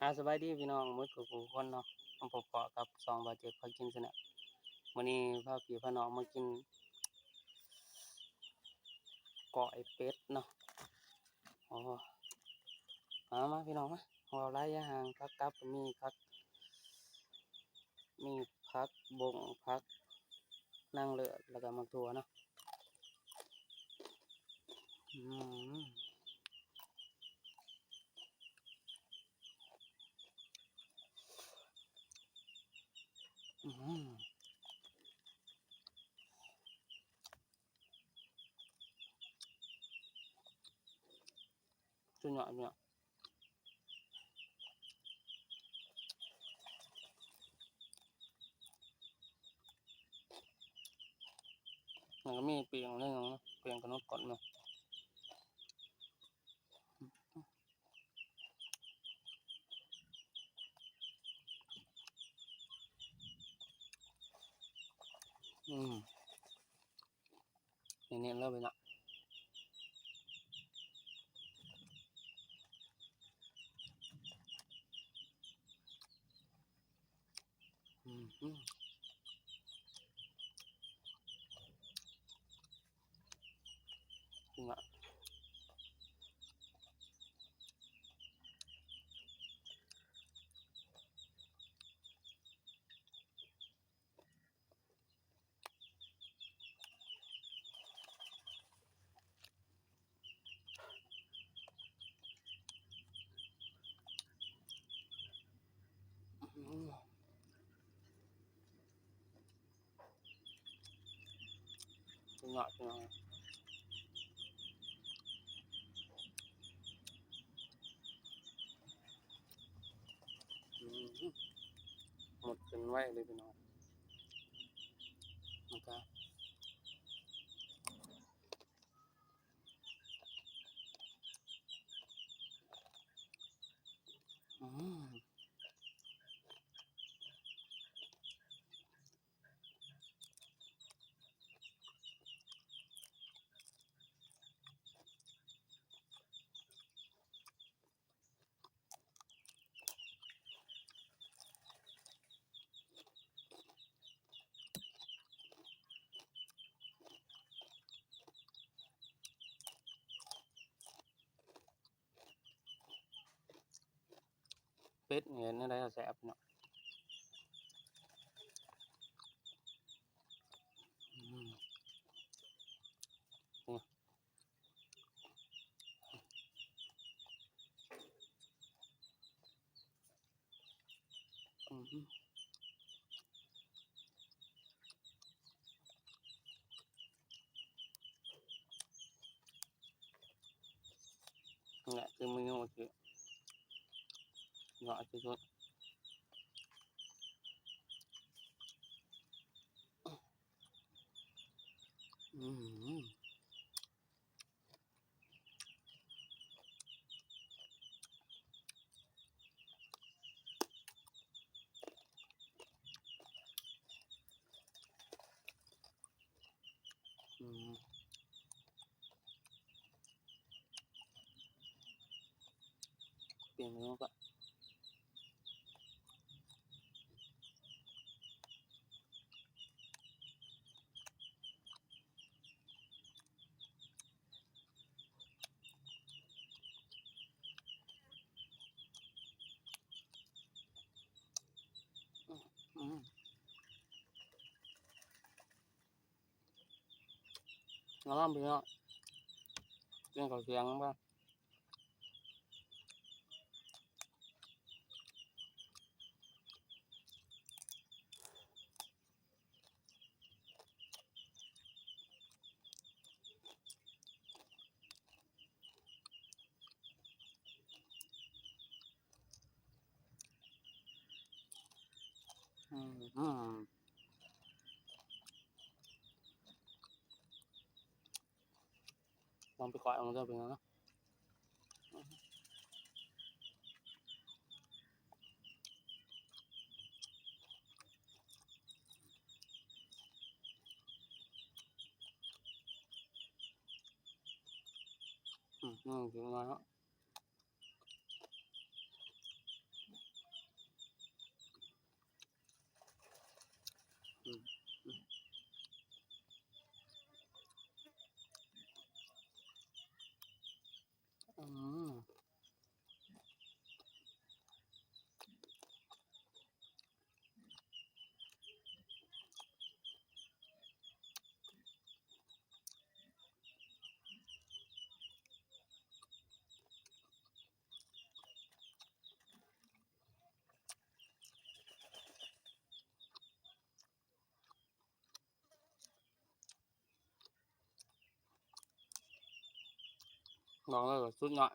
ອາ ສະບາຍດີພີ່ນ້ອງໝົດທຸກຜູ້ຄົນເນາະ ມາພົບພໍ້ກັບຊ່ອງບ່າວເຈັກພາກິນແຊນແນວ. ມື້ນີ້ພາພີ່ພານ້ອງມາກິນກ້ອຍເປັດເນາະ. ໂອ້ ມາ ມາພີ່ນ້ອງມາ ເວົ້າຫຼາຍຢ່າຫ່າງ ຜັກກັບກໍມີ ຜັກ ມີຜັກບົ້ງ ຜັກນາງເລີດ ແລ້ວກໍໝາກຖົ່ວເນາະ. ອືມ ອືມ ສຸດຍອດ ສຸດຍອດ. ມັນກໍມີປີ້ງແນວໜຶ່ງເນາະ ປີ້ງກະໜຸດກົ້ນເນາະ. ອືມ ເນັ້ນໆ ເລີຍພີ່ນ້ອງ. ອືມ ອືມ ໝົດຂຶ້ນໄວເລີຍພີ່ນ້ອງ. ມັນກະ ອືມ ເປັດນີ້ເຮັດແນວໃດກໍແຊບເນາະ. ອືມ ນີ້ ອືມ ນີ້ແຫຼະຄືເມນູທີ່ເງາະທີ່ສຸດ. ອືມ ອືມ ປ່ຽນເມນູກະ ອືມ ອືມ ງາມພີ່ນ້ອງ ກິນເຂົ້າທ່ຽງກ່ອນ. ອືມ ອືມ ລອງໄປກ້ອຍເອົາເດີພີ່ນ້ອງເນາະ. ອືມ ອືມ ກິນໜ້ອຍເນາະ. ບອກເລີຍວ່າສຸດຍອດ.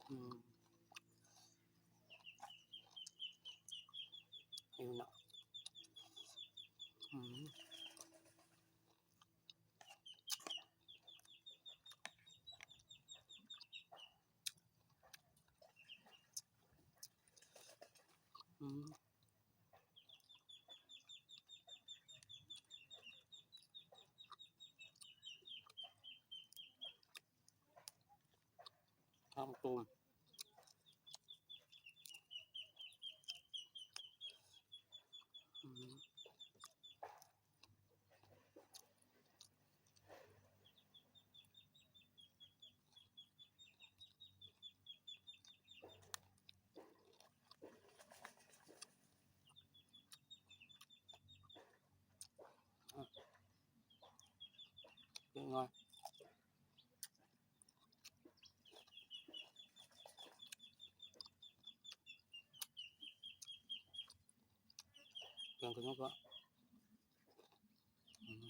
ອືມ ຫິວເນາະ ອືມ. ອືມ ຫອມກຸ້ງ ອືມ. ເລັກນ້ອຍ. ແກງຂະໜົມເນາະ ອືມ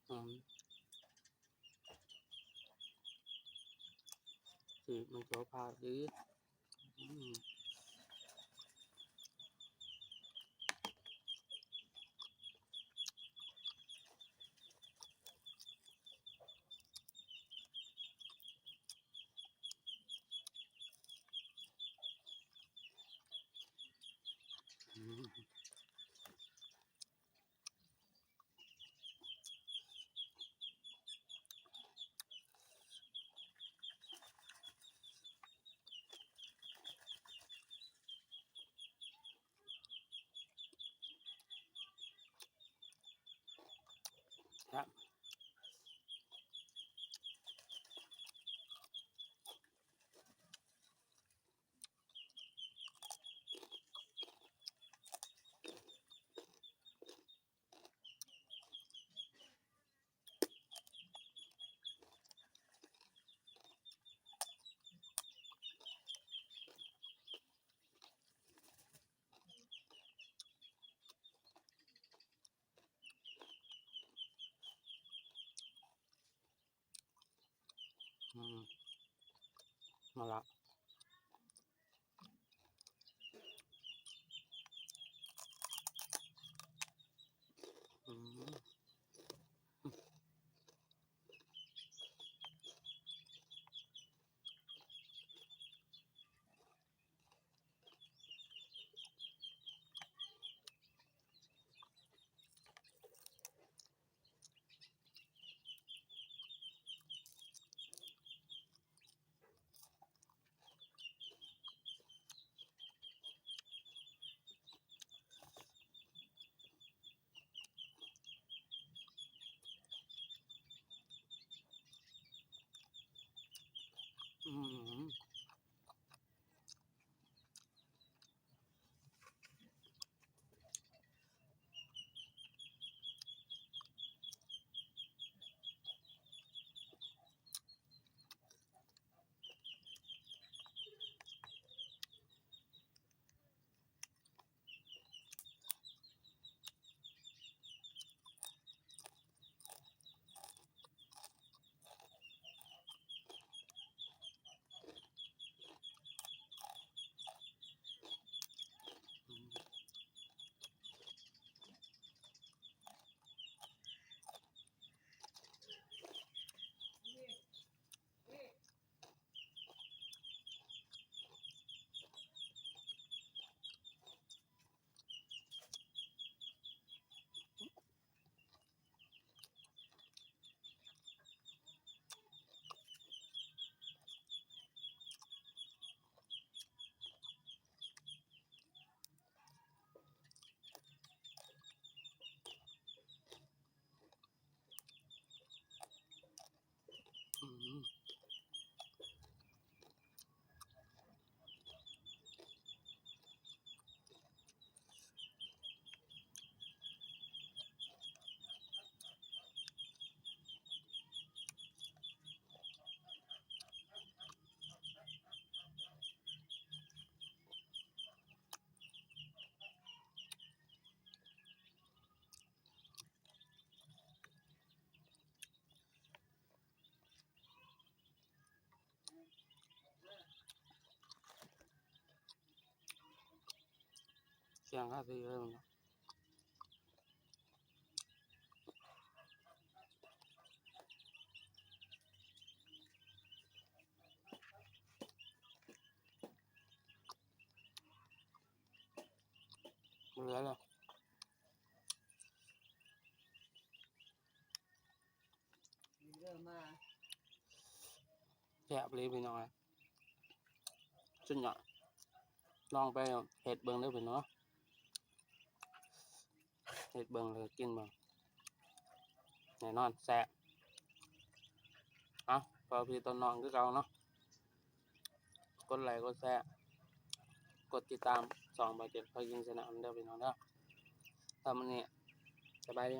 ອືມ. ສີມັນກໍພາດີ ອືມ. ອືມ. ແຊບ. ອືມ ມາລະ ອືມ. ອ ກຽງຄາຊີເລີຍ ເຫຼືອແລ້ວ ເດີມາ ແຊບເລີຍພີ່ນ້ອງເອີຍ ສຸດຍອດ ລອງໄປເຮັດເບິ່ງເດີພີ່ນ້ອງ ເຮັດເບິ່ງແລ້ວກໍກິນເບິ່ງ ແນ່ນອນແຊບ ເອົາ ຝາກພີ່ຕໍ່ນ້ອງຄືເກົ່າເນາະ ກົດໄລກ໌ ກົດແຊ ກົດຕິດຕາມຊ່ອງບ່າວເຈັດພາກິນແຊນແນວເດີພີ່ນ້ອງເດີ ສຳລັບມື້ນີ້ ສະບາຍດີ.